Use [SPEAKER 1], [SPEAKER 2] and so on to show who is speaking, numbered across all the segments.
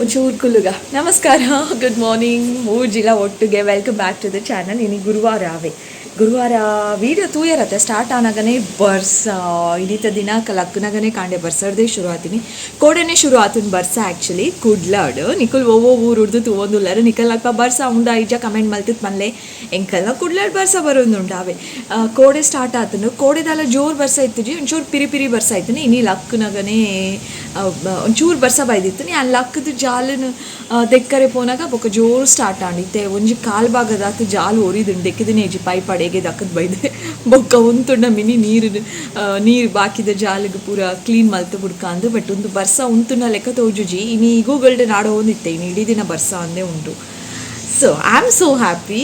[SPEAKER 1] ಒಂಚೂರು ಕುಲ್ಲುಗ. ನಮಸ್ಕಾರ, good morning ಮೂಜಿಲ ಒಟ್ಟಿಗೆ. Welcome back to the channel. ಇನಿ ಗುರುವಾರ ಆವೆ. ಗುರುವಾರ ವೀಡಿಯೋ ತೂಯರತ್ತೆ ಸ್ಟಾರ್ಟ್ ಆನಾಗನೇ ಬರ್ಸ. ಇನ್ನಿತ ದಿನ ಲಕ್ಕನಗನೇ ಕಾಂಡೆ ಬರ್ಸರ್ದೇ ಶುರು ಆತೀನಿ. ಕೋಡೆನೆ ಶುರು ಆತನ ಬರ್ಸ. ಆ್ಯಕ್ಚುಲಿ ಕುಡ್ಲಾಡ್ ನಿಕುಲ್ ಓವೋ ಊರು ಹುಡ್ದು ತೂವೊಂದುಲ್ಲಾರ. ನಿಕಲ್ ಅಲ್ಪ ಬರ್ಸ ಉಂಡ ಇಜ್ಜ ಕಮೆಂಟ್ ಮಲ್ತಿತ್ ಮಲ್ಲೆ. ಎಂಕಲ್ನ ಕುಡ್ಲಾಡ್ ಬರ್ಸ ಬರೋದುಂಡು ಅವೇ. ಕೋಡೆ ಸ್ಟಾರ್ಟ್ ಆತನು. ಕೋಡೆದಲ್ಲ ಜೋರು ಬರ್ಸ ಇತ್ತಿಜಿ, ಒಂಚೂರು ಪಿರಿ ಪಿರಿ ಬರ್ಸ ಇತ್ತು. ಇನಿ ಲಕ್ಕನಗನೇ ಒಂಚೂರು ಬರ್ಸ ಬೈದಿತ್ತು. ಅಲ್ಲಿ ಲಕ್ಕದ ಜಾಲನ ದೆಕ್ಕರೆ ಪೋನಾಗ ಬೊಕ್ಕ ಜೋರು ಸ್ಟಾರ್ಟ್ ಆಂಡಿತ್ತೆ. ಒಂಜಿ ಕಾಲ್ ಭಾಗದಾತು ಜಾಲು ಒರಿದುಂಡು, ದೆಕ್ಕಿದನೇ ಇಜ್ಜಿ. ಪೈಪ್ ಅಡೆಗೆ ದಕ್ಕದ್ ಬೈದೆ. ಬೊಕ್ಕ ಉಂತುಂಡ ಮಿನಿ ನೀರು ನೀರು ಬಾಕಿದ ಜಾಲಿಗೆ ಪೂರ ಕ್ಲೀನ್ ಮಲ್ತು ಬುಡ್ಕಂದು. ಬಟ್ ಒಂದು ಬರ್ಸ ಉಂತುನ ಲೆಕ್ಕ ತೋಜುಜಿ. ಇನಿ ಗೂಗಲ್ಡ್ ನಾಡೋಂದಿತ್ತೆ, ಇನಿ ಇಡೀ ದಿನ ಬರ್ಸ ಅಂದೇ ಉಂಟು. So I am so happy.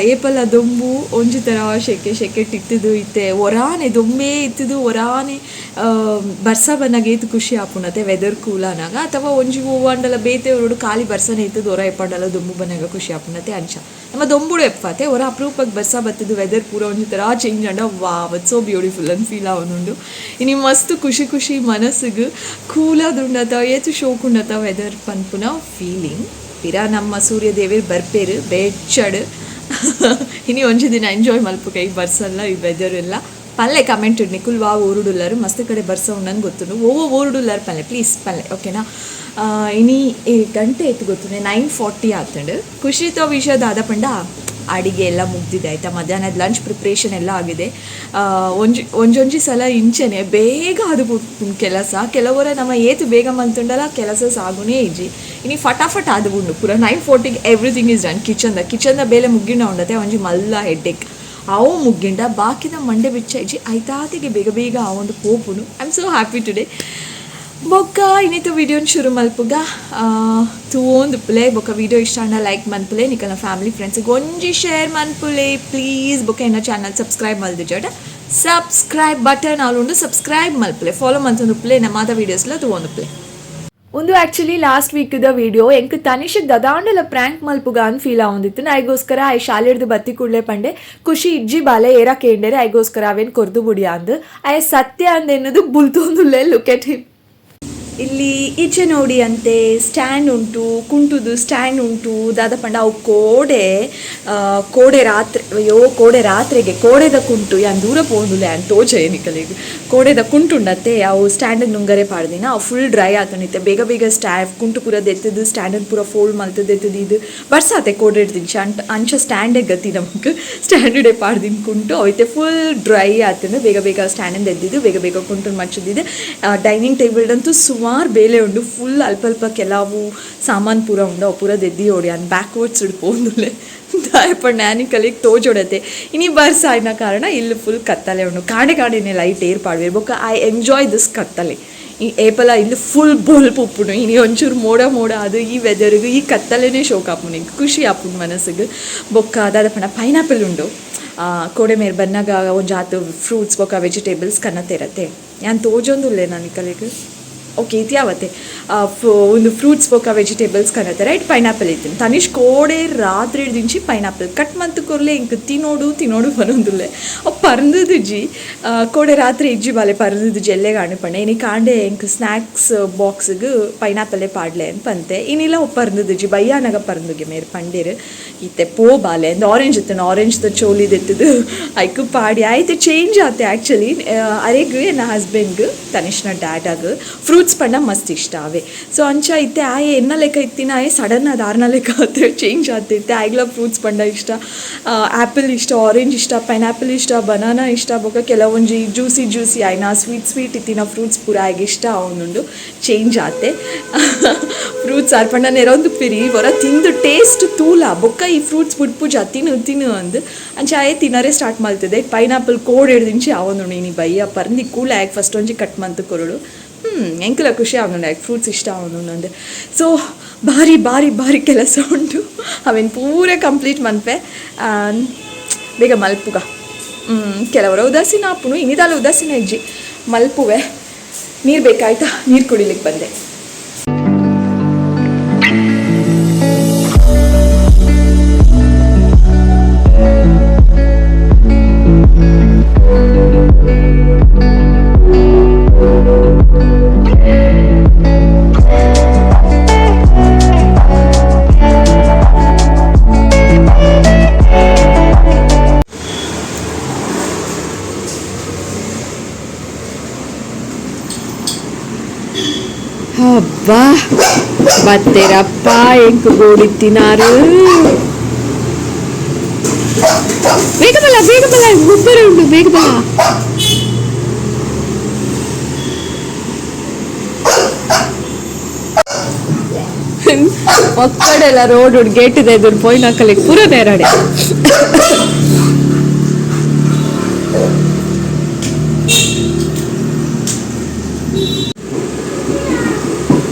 [SPEAKER 1] ಏಪಲ ದೊಂಬು, ಒಂಜಿ ಥರ ಶೆಕೆ ಶೆಕೆ ಇತ್ತಿದ್ದು. ಇತ್ತೆ ಒರಾನೆ ದೊಂಬೇ ಇತ್ತಿದ್ದು, ಒರಾನೆ ಬರ್ಸ ಬನ್ನಾಗ ಏತ್ ಖುಷಿ ಆಪುಂಡತೆ ವೆದರ್ ಕೂಲ್ ಆನಾಗ. ಅಥವಾ ಒಂಜಿ ಹೂವಂಡಲ ಬೇತೆ ಊರುಡು ಖಾಲಿ ಬರ್ಸನೆ ಇತ್ತದು, ಒರ ಎಪ್ಪಂಡಲ ದೊಂಬು ಬನ್ನಾಗ ಖುಷಿ ಆಪುಂಡತೆ. ಅಂಚ ನಮ್ಮ ದೊಂಬುಡು ಎಪ್ಪಾತೆ. ಒರ ಅಪರೂಪಕ್ಕೆ ಬರ್ಸ ಬತ್ತಿದ್ದು ವೆದರ್ ಪೂರ ಒಂಜಿ ಥರ ಚೇಂಜ್ ಅಂಡ ವಾವ್, ಸೋ ಬ್ಯೂಟಿಫುಲ್ ಅಂತ ಫೀಲ್ ಆವೊಂದುಂಡು. ಇನಿ ಮಸ್ತ್ ಖುಷಿ ಖುಷಿ, ಮನಸ್ಸಿಗೆ ಕೂಲಾದುಂಡತ, ಏತು ಶೋಕುಂಡತ ವೆದರ್ ಪನ್ಪುನ ಫೀಲಿಂಗ್. ಪಿರ ನಮ್ಮ ಸೂರ್ಯ ದೇವೇರ್ ಬರ್ಪೇರು ಬೆಚ್ಚಡು. ಇನಿ ಒಂಜಿ ದಿನ ಎಂಜಾಯ್ ಮಲ್ಪುಕ ಈ ಬರ್ಸಲ್ಲ, ಈ ವೆದರ್ ಎಲ್ಲ. ಪಲ್ಲೆ ಕಮೆಂಟ್ ನಿಕುಲ್ ವಾ ಊರುಡುಲ್ಲಾರು. ಮಸ್ತ್ ಕಡೆ ಬರ್ಸ ಉಂಡನ್ ಗೊತ್ತುಂಡು. ಓವೋ ಊರುಡುಲ್ಲಾರು ಪಲ್ಲೆ, ಪ್ಲೀಸ್ ಪಲ್ಲೆ, ಓಕೆನಾ? ಇನಿ ಈ ಗಂಟೆ ಎತ್ತು ಗೊತ್ತುಂಡೆ? 9:40 ಆತಂಡು. ಖುಷಿತ ವಿಷಯ ದಾದ ಪಂಡ, ಅಡಿಗೆ ಎಲ್ಲ ಮುಗ್ದಿದೆ, ಆಯಿತಾ? ಮಧ್ಯಾಹ್ನದ ಲಂಚ್ ಪ್ರಿಪ್ರೇಷನ್ ಎಲ್ಲ ಆಗಿದೆ. ಒಂಜಿ ಒಂಜೊಂಜಿ ಸಲ ಇಂಚೆನೆ ಬೇಗ ಅದು ಕೆಲಸ. ಕೆಲವರ ನಮ್ಮ ಏತು ಬೇಗ ಮಂತುಂಡಲ ಕೆಲಸ ಸಾಗುನೇ ಇಜ್ಜಿ. ಇನಿ ಫಟಾಫಟ್ ಆದು ಉಂಡು ಪೂರ. 9:40ಗೆ ಎವ್ರಿಥಿಂಗ್ is done. ಕಿಚನ್ದ ಕಿಚನ್ದ ಬೇಲೆ ಮುಗ್ಗಿಂಡ ಉಂಡತೆ. ಒಂಜಿ ಮಲ್ಲ ಹೆಡ್ಡೇಕ್ ಅವು ಮುಗ್ಗಿಂಡ ಬಾಕಿದ ಮಂಡೆ ಬಿಚ್ಚ ಇಜ್ಜಿ. ಐತಾತಿಗೆ ಬೇಗ ಬೇಗ ಆ ಒಂದು ಪೋಪುನು. I am so happy today. ಬೊಕ್ಕ ಇನ್ನಿತ ವಿಡಿಯೋನ ಶುರು ಮಲ್ಪುಗ. ತೂವೊಂದು ಪುಲೆ. ಬೊಕ್ಕ ವಿಡಿಯೋ ಇಷ್ಟ ಆಂಡ ಲೈಕ್ ಮನ್ಪುಲೆ. ನಿಕಲ್ನ ಫ್ಯಾಮಿಲಿ ಫ್ರೆಂಡ್ಸ್ಗೆ ಒಂಜಿ ಶೇರ್ ಮನ್ಪುಲೆ ಪ್ಲೀಸ್. ಬೊಕ್ಕ ಎನ್ನ ಚಾನಲ್ ಸಬ್ಸ್ಕ್ರೈಬ್ ಮಲ್ದಿಜಡ ಸಬ್ಸ್ಕ್ರೈಬ್ ಬಟನ್ ಆಲುಂಡು, ಸಬ್ಸ್ಕ್ರೈಬ್ ಮಲ್ಪುಲೆ. ಫಾಲೋ ಮಂತೊಂದು ಉಪ್ಪುಲೆ. ನಮ್ಮ ಮಾತ ವೀಡಿಯೋಸ್ಲ ತೂವೊಂದು ಉಪ್ಪುಲೆ. ಒಂದು ಆ್ಯಕ್ಚುಲಿ ಲಾಸ್ಟ್ ವೀಕ್ದ ವಿಡಿಯೋ. ಎಂಕ್ ತನಿಷಕ್ ದದಾಂಡಲ ಪ್ರ್ಯಾಂಕ್ ಮಲ್ಪುಗ ಅಂತ ಫೀಲ್ ಆವೊಂದಿತ್ತು. ಐಗೋಸ್ಕರ I ಶಾಲೆಡ್ದು ಬತ್ತಿ ಕೂಡಲೇ ಪಂಡೆ, ಖುಷಿ ಇಜ್ಜಿ ಬಾಲೆ, ಏರ ಕೇಂಡೇರೆ, ಐಗೋಸ್ಕರ ಅವೇನು ಕೊರ್ದು ಬುಡಿಯ ಅಂದು. ಆಯ್ ಸತ್ಯ ಅಂದೆನ್ನದು ಬುಲ್ತೊಂದುಲ್ಲೆ. Look at him. ಇಲ್ಲಿ ಈಚೆ ನೋಡಿ ಅಂತೆ, ಸ್ಟ್ಯಾಂಡ್ ಉಂಟು, ಕುಂಟುದು ಸ್ಟ್ಯಾಂಡ್ ಉಂಟು. ದಾದ ಪಂಡ ಅವು ಕೋಡೆ ಕೋಡೆ ರಾತ್ರಿ, ಅಯ್ಯೋ, ಕೋಡೆ ರಾತ್ರಿಗೆ ಕೋಡೆದ ಕುಂಟು. ಯಾನ್ ದೂರ ಪೋಂದುಲೆ, ಯಾನ್ ತೋಜೆ ನಿಕಲೆಗ್. ಕೋಡೆದ ಕುಂಟು ಉಂಡತ್ತೆ, ಅವು ಸ್ಟ್ಯಾಂಡ್ ನುಂಗರೆ ಪಾಡ್ದಿನ. ಅವು ಫುಲ್ ಡ್ರೈ ಆತನಿತ್ತೆ. ಬೇಗ ಬೇಗ ಸ್ಟ್ಯಾ ಕುಂಟು ಪೂರ ದೆತ್ತದು, ಸ್ಟ್ಯಾಂಡನ್ನು ಪೂರ ಫೋಲ್ಡ್ ಮಲ್ತದ್ದು ಎತ್ತದು. ಇದು ಬರ್ಸಾತೆ ಕೋಡೆ ದಿಂಚ ಅಂಟ ಅಂಚ ಸ್ಟ್ಯಾಂಡೇ ಗತಿ ನಮಕ್. ಸ್ಟ್ಯಾಂಡೇ ಪಾಡ್ದಿನ ಕುಂಟು ಅವಿತ್ತೆ ಫುಲ್ ಡ್ರೈ ಆತನು. ಬೇಗ ಬೇಗ ಸ್ಟ್ಯಾಂಡನ್ನು ಎದ್ದಿದ್ದು, ಬೇಗ ಬೇಗ ಕುಂಟು ಮಚ್ಚದಿದ್ದು. ಡೈನಿಂಗ್ ಟೇಬಲ್ ಅಂತೂ ಸುಮಾರು ಬೇಲೆ ಉಂಡು. ಫುಲ್ ಅಲ್ಪ ಅಲ್ಪ ಕೆಲವು ಸಾಮಾನು ಪೂರ ಉಂಡು, ಅವು ಪೂರ ದೆದ್ದಿ ಓಡಿ ಅನ್ ಬ್ಯಾಕ್ವರ್ಡ್ಸ್ ಪೋಂದುಲ್ಲೆ. ದಾಯೆ ಪಂಡ ನಿಕಲೆಗ್ ತೋಜೊಡತೆ. ಇನಿ ಬರ್ಸ ಆಯ್ನ ಕಾರಣ ಇಲ್ಲಿ ಫುಲ್ ಕತ್ತಲೆ ಉಂಡು. ಕಾಂಡೆ ಕಾಂಡೆನೆ ಲೈಟ್ ಏರ್ ಪಾಡ್ವೆರ್. ಬೊಕ್ಕ I enjoy this ಕತ್ತಲೆ. ಈ ಏಪಲ ಇಲ್ಲಿ ಫುಲ್ ಬೊಲ್ಪು ಉಪ್ಪುಂಡು. ಇನಿ ಒಂಚೂರು ಮೋಡ ಮೋಡ ಅದು ಈ ವೆದರ್ಗೆ ಈ ಕತ್ತಲೆನೇ ಶೋಕ್ ಆಪುಂಡು, ಎಂಕ್ ಖುಷಿ ಆಪುಂಡು ಮನಸ್ಸಿಗೆ. ಬೊಕ್ಕ ದಾದ ಪಂಡ ಪೈನಾಪಲ್ ಉಂಡು. ಕೋಡೆ ಮೇರ್ ಬನ್ನಗ ಒಂಜಾತ್ ಫ್ರೂಟ್ಸ್ ಬೊಕ್ಕ ವೆಜಿಟೇಬಲ್ಸ್ ಕನತೆರತೆ. ಯಾನ್ ತೋಜೊಂದುಲ್ಲೆ ನಾನು ಕಲೆಗ್. ಓಕೆ, ಇತ್ಯಾವತ್ತೆ ಒಂದು ಫ್ರೂಟ್ಸ್ ಬೊಕ್ಕ ವೆಜಿಟೇಬಲ್ಸ್ ಕನತೆ, ರೈಟ್? ಪೈನಾಪಲ್ ಇತ್ತು. ತನಿಷ್ ಕೋಡೆ ರಾತ್ರಿ ದಿಂಚಿ ಪೈನಾಪಲ್ ಕಟ್ ಮಂತು ಕೊರ್ಲೆ, ಇಂಕ್ ತಿನೋಡು ತಿನೋಡು ಪನೊಂದುಲ್ಲೆ. ಅವು ಪರ್ಂದುಜಿ. ಕೋಡೆ ರಾತ್ರಿ ಇಜ್ಜಿ ಬಾಲೆ, ಪರ್ಂದುಜಿ ಎಲ್ಲೆ ಕಾಣು ಪಂಡೆ. ಇನಿ ಕಾಂಡೆ ಎಂಕ್ ಸ್ನ್ಯಾಕ್ಸ್ ಬಾಕ್ಸ್ಗ್ ಪೈನಾಪಲ್ಲೇ ಪಾಡ್ಲೆ ಅಂತ ಪಂತೆ. ಇನಿಲ ಪರ್ಂದುಜಿ. ಬಯ್ಯಾನಗ ಪರ್ಂದುಗೆ ಮೇರ್ ಪಂಡೇರು, ಇತ್ತೆ ಪೋ ಬಾಲೆ ಅಂದ್. ಆರೆಂಜ್ ಇತ್ತು, ಆರೆಂಜ್ ದ ಚೋಲಿ ದೆತ್ತದು ಐಕ್ ಪಾಡಿ ಆಯ್ತು. ಚೇಂಜ್ ಆತೆ ಆ್ಯಕ್ಚುಲಿ. ಅರೆಗ್ ಎನ್ನ ಹಸ್ಬೆಂಡ್ಗ್, ತನಿಷ್ನ ಡ್ಯಾಡಾಗ್ ಫ್ರೂಟ್ಸ್ ಪಂಡ ಮಸ್ತ್ ಇಷ್ಟ ಅವೆ. ಸೊ ಅಂಚ ಇತ್ತೆ ಆಯೆ ಎನ್ನ ಲೆಕ್ಕ ಇತ್ತಿನ ಆಯೆ ಸಡನ್ ಅದು ಆರ್ನ ಲೆಕ್ಕ ಆತೆ, ಚೇಂಜ್ ಆತಿತ್ತೆ. ಆಯ್ಗ್ಲ ಫ್ರೂಟ್ಸ್ ಪಂಡ ಇಷ್ಟ. ಆ್ಯಪಲ್ ಇಷ್ಟ, ಆರೆಂಜ್ ಇಷ್ಟ, ಪೈನಾಪಲ್ ಇಷ್ಟ, ಬನಾನಾ ಇಷ್ಟ. ಬೊಕ್ಕ ಕೆಲವೊಂಜಿ ಜ್ಯೂಸಿ ಜ್ಯೂಸಿ ಆಯ್ನ ಸ್ವೀಟ್ ಸ್ವೀಟ್ ಇತ್ತಿನ ಫ್ರೂಟ್ಸ್ ಪೂರ ಆಯ್ಗೆ ಇಷ್ಟ ಅವನುಂಡು. ಚೇಂಜ್ ಆತೆ. ಫ್ರೂಟ್ಸ್ ಆರ್ ಪಂಡ ನೆರೊಂದು ಪಿರಿ ಹೊರ ತಿಂದು ಟೇಸ್ಟ್ ತೂಲ, ಬೊಕ್ಕ ಈ ಫ್ರೂಟ್ಸ್ ಬುಡ್ಪುಜ, ತಿನ್ನು ತಿನ್ನು ಅಂದು. ಅಂಚ ಆಯೆ ತಿನ್ನರೆ ಸ್ಟಾರ್ಟ್ ಮಲ್ತದೆ. ಪೈನಾಪಲ್ ಕೋಡ್ ಹಿಡ್ದಿಂಚಿ ಅವನುಂಡು. ಇನಿ ಬಯ್ಯ ಪರ್ಂದಿ ಕೂಲ ಆಯ್ಕೆ ಫಸ್ಟ್ ಒಂಜಿ ಕಟ್ ಮಂತು ಕೊರಡು. ಎಂಕಲ ಖುಷಿ ಆವನುಂಡು, ಆಯ್ಕೆ ಫ್ರೂಟ್ಸ್ ಇಷ್ಟ ಆವನುಂಡು. ಸೊ ಭಾರಿ ಭಾರಿ ಭಾರಿ ಕೆಲಸ ಉಂಟು. ಅವೇನು ಪೂರ ಕಂಪ್ಲೀಟ್ ಮನ್ಪೆ. ಬೇಗ ಮಲ್ಪುಗ. ಕೆಲವರ ಉದಾಸೀನ ಆಪುನು. ಇನಿದಾಲ ಉದಾಸೀನ ಇಜ್ಜಿ, ಮಲ್ಪುವೆ. ನೀರು ಬೇಕಾಯ್ತಾ? ನೀರು ಕುಡಿಲಿಕ್ಕೆ ಬಂದೆ. ಅಬ್ಬಾ ಬತ್ತೆರಪ್ಪ ಎಂಕ್ ಗೋಡಿತ್ತಿನಾರು. ಬೇಗ ಬಲ, ಬೇಗ ಬಲ, ಗೊಬ್ಬರ ಉಂಡು, ಬೇಗ ಬಲ. ಒಕ್ಕಡೆಲ್ಲ ರೋಡ್ ಗೇಟ್ ಇದೆ, ಎದುರು ಪೋಯಿನಕಲೆಗ್ ಪೂರ ನೇರಡೆ.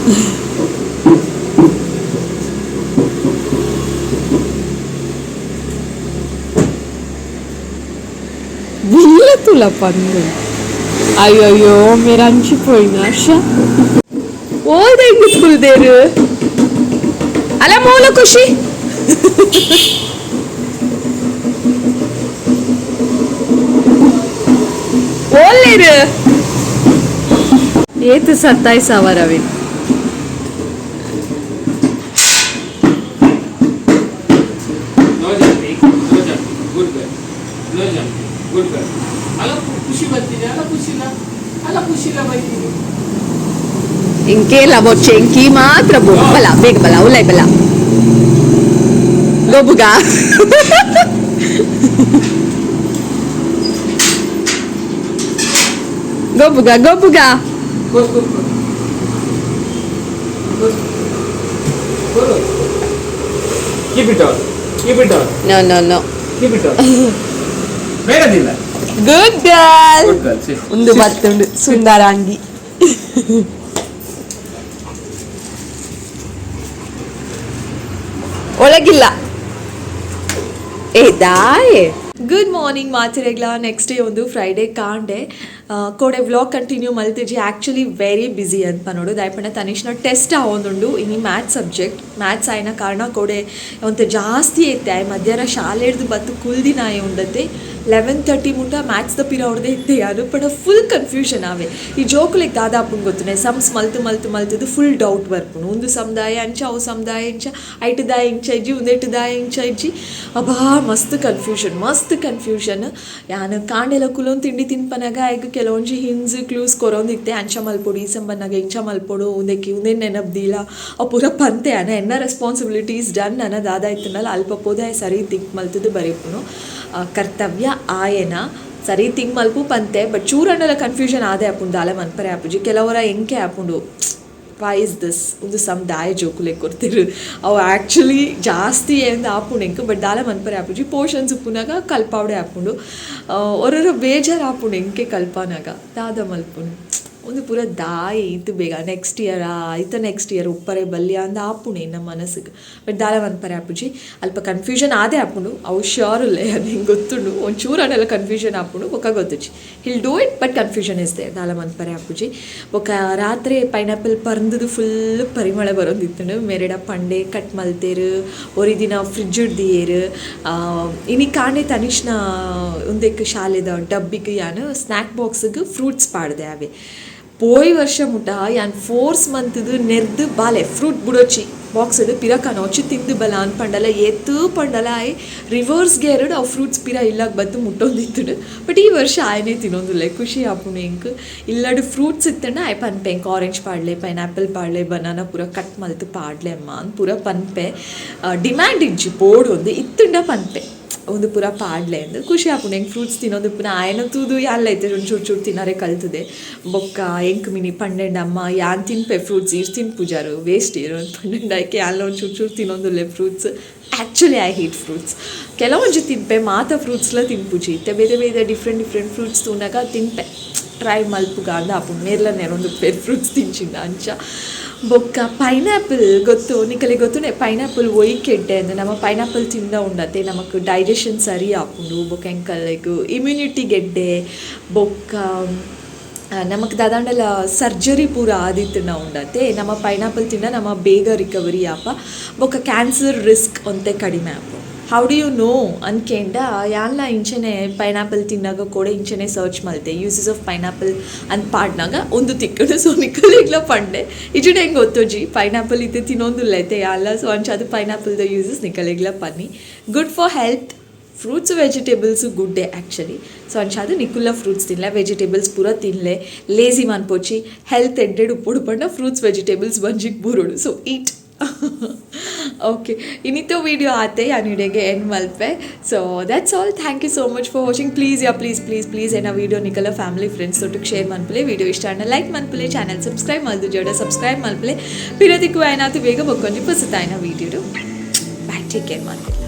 [SPEAKER 1] ತುಲ ಪಂದು. ಅಯ್ಯಯ್ಯೋ, ಮೇರೆ ಅಂಚಿಪೋಯಿನ ಅಶ ಓದ ಹೆಂಗ್ ಕುಲ್ದೇರು ಅಲ್ಲ ಮೂಲ ಖುಷಿ. ಓಲ್ಲೇರು ಏತು 27 ಅವಿ.
[SPEAKER 2] No jumping, no jumping. Good girl. No jumping. Good girl. ಅಲ್ಲ ಖುಷಿ ಬರ್ತೀನಿ, ಅಲ್ಲ ಖುಷಿಲ್ಲ, ಅಲ್ಲ ಖುಷಿಲ್ಲ ಬೈತೀನಿ.
[SPEAKER 1] ಇಂಕೇಲ ಬೊಚ್ಚೆ ಇಂಕಿ ಮಾತ್ರ ಬಲ, ಬೇಗ ಬಲ, ಉಲೈ ಬಲ, ಗೊಬ್ಬುಗ. ಗೊಬ್ಬುಗ ಗೊಬ್ಬುಗ.
[SPEAKER 2] Go go go go go. Keep it on, keep it on.
[SPEAKER 1] No, no, no.
[SPEAKER 2] Keep it on. ಬೇಡದಿಲ್ಲ.
[SPEAKER 1] Good girl.
[SPEAKER 2] Good girl.
[SPEAKER 1] ಒಂದು ಬತ್ತುಂಡು ಸುಂದರಾಂಗಿ. ಒಳಗಿಲ್ಲ. ಏ ದಾಯೆ. ಗುಡ್ ಮಾರ್ನಿಂಗ್ ಮಾತಿರೆಗ್ಲ. ನೆಕ್ಸ್ಟ್ ಡೇ ಒಂದು ಫ್ರೈಡೇ ಕಾಂಡೆ ಕೋಡೆ ವ್ಲಾಗ್ ಕಂಟಿನ್ಯೂ ಮಲ್ತಿಜಿ. ಆ್ಯಕ್ಚುಲಿ ವೆರಿ ಬ್ಯುಸಿ ಅಂತ ನೋಡು. ದಾಯಪಂಡ ತನಿಷ್ನ ಟೆಸ್ಟ್ ಆವೊಂದುಂಡು ಇನಿ, ಮ್ಯಾಥ್ಸ್ ಸಬ್ಜೆಕ್ಟ್. ಮ್ಯಾಥ್ಸ್ ಆಯ್ನ ಕಾರಣ ಕೋಡೆ ಒಂತೆ ಜಾಸ್ತಿ ಐತೆ. ಆಯ್ ಮಧ್ಯಾಹ್ನ ಶಾಲೆ ಹಿಡ್ದು ಬತ್ತು ಕುಲ್ದಿನಾಯ ಉಂಡತೆ. 11:30 ಮುಟ್ಟ ಮ್ಯಾಥ್ಸ್ದ ಪಿರ ಹೊಡೆದೇ ಇತ್ತೆ ಯಾರು ಪಂಡ ಫುಲ್ ಕನ್ಫ್ಯೂಷನ್ ಆವೆ. ಈ ಜೋಕುಲೆಗ್ ದಾದಾಪುಂಡು ಗೊತ್ತುನೆ, ಸಮ್ಸ್ ಮಲ್ತು ಮಲ್ತು ಮಲ್ತದು ಫುಲ್ ಡೌಟ್ ಬರ್ಪುಂಡು. ಒಂದು ಸಮುದಾಯ ಅಂಚ, ಅವು ಸಮುದಾಯ ಇಂಚ, ಐಟು ದಾಯ ಇಂಚ ಇಜ್ಜಿ, ಉಂದೆಟು ದಾಯ ಇಂಚ ಇಜ್ಜಿ. ಅಬ್ಬಾ, ಮಸ್ತ್ ಕನ್ಫ್ಯೂಷನ್, ಮಸ್ತ್ ಕನ್ಫ್ಯೂಷನ್. ಯಾನ್ ಕಾಂಡೆಲ ಕುಲೊಂದು ತಿಂಡಿ ತಿನ್ಪನಾಗ ಆಯ್ಗ್ ಕೆಲವೊಂಜಿ ಹಿಂಡ್ಸ್ ಕ್ಲೂಸ್ ಕೊರೊಂದಿತ್ತೆ. ಅಂಚ ಮಲ್ಪೊಡು, ಈ ಸಂಬನ್ನಾಗ ಇಂಚ ಮಲ್ಪೊಡು, ಉಂದೆಕಿ ಉಂದೆನ್ ನೆನಪ್ದಿಲ್ಲ, ಅವು ಪೂರ ಪಂತೆ. ಅನ ಎನ್ನ ರೆಸ್ಪಾನ್ಸಿಬಿಲಿಟೀಸ್ ಡನ್. ಅನ ದಾದ ಇತ್ತುಂಡಲ ಅಲ್ಪ ಪೋದು ಸರಿ ತಿಂಕ್ ಮಲ್ತದು ಬರೆಪುನು. ಕರ್ತವ್ಯ ಆಯನ ಸರಿ ತಿಂಕ್ ಮಲ್ಪು ಪಂತೆ. ಬಟ್ ಚೂರಣ್ಣಲ ಕನ್ಫ್ಯೂಷನ್ ಆದೆ ಆಪುಂಡು, ದಾಲ ಮನ್ಪರೆ ಆಪುಜಿ. ಕೆಲವರ ಎಂಕೆ ಆಪುಂಡು, why is this, ಒಂದು ಸಮ್ ದಾಯ ಜೋಕುಲೆ ಕೊರ್ತಿರು, ಅವು ಆ್ಯಕ್ಚುಲಿ ಜಾಸ್ತಿ ಏನು ಆಪುಂಡು ಎಂಕ್. ಬಟ್ ದಾಲ ಮನ್ಪರೆ ಆಪುಜಿ. ಪೋರ್ಷನ್ಸ್ ಉಪ್ಪುನಾಗ ಕಲ್ಪಾವಡೆ ಆಪುಂಡು. ಒರೊರ ಬೇಜಾರು ಆಪುಂಡು ಎಂಕೆ ಕಲ್ಪಾನಾಗ. ದಾದ ಮಲ್ಪುನು, ಒಂದು ಪೂರ ದಾಯ ಇತ್ತು ಬೇಗ ನೆಕ್ಸ್ಟ್ ಇಯರ್ ಆಯ್ತ, ನೆಕ್ಸ್ಟ್ ಇಯರ್ ಉಪ್ಪರೆ ಬಲ್ಯ ಅಂದ ಆಪುಂಡು ಎನ್ನ ಮನಸ್ಸಿಗೆ. ಬಟ್ ದಾಲ ಮನ್ಪರೆ ಆಪುಜಿ. ಅಲ್ಪ ಕನ್ಫ್ಯೂಷನ್ ಆದೇ ಆಪುಂಡು. ಅವು ಶ್ಯೂರ್ ಉಲ್ಲೆ, ಅದು ಹಿಂಗೆ ಗೊತ್ತುಂಡು. ಒಂಚೂರು ಅಣ್ಣೆಲ್ಲ ಕನ್ಫ್ಯೂಷನ್ ಆಪುಂಡು, ಬೊಕ್ಕ ಗೊತ್ತುಜಿ. He'll do it, but confusion is there. ದಾಲ ಮನ್ಪರೆ ಆಪುಜಿ. ಬೊಕ್ಕ ರಾತ್ರಿ ಪೈನಾಪಲ್ ಪರ್ಂದುದು ಫುಲ್ ಪರಿಮಳ ಬರೋದಿತ್ತುಂಡು. ಮೆರೆಡ ಪಂಡೆ ಕಟ್ ಮಲ್ತೇರು, ಒರಿ ದಿನ ಫ್ರಿಜ್ ದಿಯೇರು. ಇನಿ ಕಾಂಡೆ ತನಿಷ್ನ ಉಂದೆಕ್ ಶಾಲೆದ ಡಬ್ಬಿಗೆ ಯಾನ್ ಸ್ನ್ಯಾಕ್ ಬಾಕ್ಸ್ಗೆ ಫ್ರೂಟ್ಸ್ ಪಾಡ್ದೆ. ಅವೆ ಪೋಯ್ ವರ್ಷ ಮುಟ ಯಾನ್ ಫೋರ್ಸ್ ಮಂತ್ದು ನೆರ್ದು ಬಾಲೆ ಫ್ರೂಟ್ ಬುಡೊಚ್ಚಿ, ಬಾಕ್ಸ್ ಪಿರಕನ ಒಚ್ಚಿ ತಿಂದು ಬಲ ಅನ್ಪಂಡಲ ಏತು ಪಂಡಲ ಆಯ್ ರಿವರ್ಸ್ ಗೇರ್ಡ್ ಅವು ಫ್ರೂಟ್ಸ್ ಪಿರ ಇಲ್ಲಾಗ ಬತ್ತು ಮುಟ್ಟೊಂದಿತ್ತುಡು. ಬಟ್ ಈ ವರ್ಷ ಆಯನೇ ತಿನ್ನೊಂದುಲ್ಲೆ. ಖುಷಿ ಆಪುಂಡು ಎಂಕ್. ಇಲ್ಲಡು ಫ್ರೂಟ್ಸ್ ಇತ್ತಂಡ ಆಯ್ ಪನ್ಪೆ, ಎಂಕ್ ಆರೆಂಜ್ ಪಾಡ್ಲೆ, ಪೈನಾಪಲ್ ಪಾಡ್ಲೆ, ಬನಾನ ಪೂರ ಕಟ್ ಮಲ್ತು ಪಾಡ್ಲೆ ಅಮ್ಮ ಅಂದ್ ಪೂರ ಪನ್ಪೆ. ಡಿಮ್ಯಾಂಡ್ ಇಜ್ಜಿ ಬೋಡು ಒಂದು ಇತ್ತುಂಡ ಪನ್ಪೆ, ಒಂದು ಪೂರ ಪಾಡ್ಲೆ ಅಂದ್. ಖುಷಿ ಆಪುಂಡು ಎಂಕ್ ಫ್ರೂಟ್ಸ್ ತಿನ್ನೋದು ಪುನ. ಆಯನ ತೂದು ಯಾನ್ಲ ಐತೆ ಒಂಚೂರು ಚೂರು ಚೂರು ತಿನ್ನರೆ ಕಲ್ತದೆ. ಬೊಕ್ಕ ಎಂಕ್ ಮಿನಿ ಪಂಡೆಂಡ ಅಮ್ಮ ಯಾನ್ ತಿನ್ಪೆ ಫ್ರೂಟ್ಸ್, ಈರ್ ತಿನ್ಪುಜಾರು, ವೇಸ್ಟ್ ಇರು ಅಂತ ಪಂಡೆಂಡ. ಆಯ್ಕೆ ಯಾನ್ಲ ಒಂದು ಚೂರು ಚೂರು ತಿನ್ನೊಂದುಲ್ಲೆ fruits. Actually I hate fruits. ಕೆಲವೊಂಜಿ ತಿನ್ಪೆ, ಮಾತ ಫ್ರೂಟ್ಸ್ಲ ತಿನ್ಪುಜಿ. ಇತ್ತೆ ಬೇತೆ ಬೇತೆ ಡಿಫ್ರೆಂಟ್ ಡಿಫ್ರೆಂಟ್ ಫ್ರೂಟ್ಸ್ ತೂನಾಗ ತಿನ್ಪೆ, ಟ್ರೈ ಮಲ್ಪುಗ ಅಂದ ಆಪುಂಡು. ಮೇರ್ಲ ನೆರೊಂದು ಪೇರ್ ಫ್ರೂಟ್ಸ್ ತಿಂಚಿಂದ ಅಂಚ. ಬೊಕ್ಕ ಪೈನಾಪಲ್ ಗೊತ್ತು ನಿಕಲೆ ಗೊತ್ತುನೆ ಪೈನಾಪಲ್ ಒಯ್ಕ್ ಎಡ್ಡೆ ಅಂದ್. ನಮ ಪೈನಾಪಲ್ ತಿಂದ ಉಂಡತೆ ನಮಕ್ ಡೈಜೆಷನ್ ಸರಿ ಆಪುಂಡು. ಬೊಕ್ಕ ಎಂಕಲೆಗ್ ಇಮ್ಯುನಿಟಿಗ್ ಎಡ್ಡೆ. ಬೊಕ್ಕ ನಮಕ್ ದಾದಾಂಡಲ ಸರ್ಜರಿ ಪೂರ ಆದಿತ್ತ್ಂಡ ಉಂಡತೆ ನಮ ಪೈನಾಪಲ್ ತಿಂಡ ನಮ ಬೇಗ ರಿಕವರಿ ಆಪ. ಬೊಕ್ಕ ಕ್ಯಾನ್ಸರ್ ರಿಸ್ಕ್ ಒಂತೆ ಕಡಿಮೆ ಆಪುಂಡು. How do you know ಅನ್ಕೆಂಡ ಯಾನ್ಲ ಇಂಚನೆ ಪೈನಾಪಲ್ ತಿನ್ನಾಗ ಕೂಡ ಇಂಚನೆ ಸರ್ಚ್ ಮಲ್ತೆ. ಯೂಸಸ್ ಆಫ್ ಪೈನಾಪಲ್ ಅಂತ ಪಾಡ್ನಾಗ ಒಂದು ತಿಕ್ಕುಂಡು. ಸೊ ನಿಕಲೆಗ್ಲ ಪಂಡೆ. ಇಜ್ಜಿಡ ಎಂಕ್ ಗೊತ್ತೊಜಿ ಪೈನಾಪಲ್ ಇತ್ತೆ ತಿನ್ನೊಂದುಲ್ಲ ಐತೆ ಯಾನ್ಲ. ಸೊ ಅಂಚಾದ್ ಪೈನಾಪಲ್ದ ಯೂಸಸ್ ನಿಕಲೆಗ್ಲ ಪನ್ನಿ. Good for health. Fruits vegetables ಗುಡ್ಡೆ ಆ್ಯಕ್ಚುಲಿ. ಸೊ ಅಂಚಾದ್ ನಿಕುಲ್ಲ ಫ್ರೂಟ್ಸ್ ತಿನ್ಲೆ, ವೆಜಿಟೇಬಲ್ಸ್ ಪೂರ ತಿನ್ಲೆ. ಲೇಸಿ ಮನ್ಪೊಚ್ಚಿ. ಹೆಲ್ತ್ ಎಡ್ಡೆಡ್ ಉಪ್ಪೊಡು ಪಂಡ ಫ್ರೂಟ್ಸ್ ವೆಜಿಟೇಬಲ್ಸ್ ಬಂಜಿಗ್ ಬೂರೊಡು. ಸೊ ಈಟ್. ಓಕೆ, ಇನ್ನಿತ ವೀಡಿಯೋ ಆತೆ, ಯಾನ್ ಇಡೆಗೆ ಎಂಡ್ ಮಲ್ಪೆ. So that's all. Thank you so much for watching. Please yeah, please please please, ಎನ್ನ ವೀಡಿಯೋ ನಿಕಲ ಫ್ಯಾಮಿಲಿ ಫ್ರೆಂಡ್ಸ್ ಒಟ್ಟಿಗೆ ಶೇರ್ ಮನ್ಪುಲೆ. ವೀಡಿಯೋ ಇಷ್ಟ ಆಂಡ ಲೈಕ್ ಮನ್ಪುಲೆ. ಚಾನಲ್ ಸಬ್ಸ್ಕ್ರೈಬ್ ಮಲ್ದುಜಡ ಸಬ್ಸ್ಕ್ರೈಬ್ ಮಲ್ಪುಲೆ. ಪಿರದಿಕ್ಕು ಆಯ್ನಾತು ಬೇಗ ಬೊಕ್ಕೊಂಜಿ ಪೊಸತಾಯಿನ ವೀಡಿಯೋ. Bye, take care. ಮಾಡ್ತಿಲ್ಲ.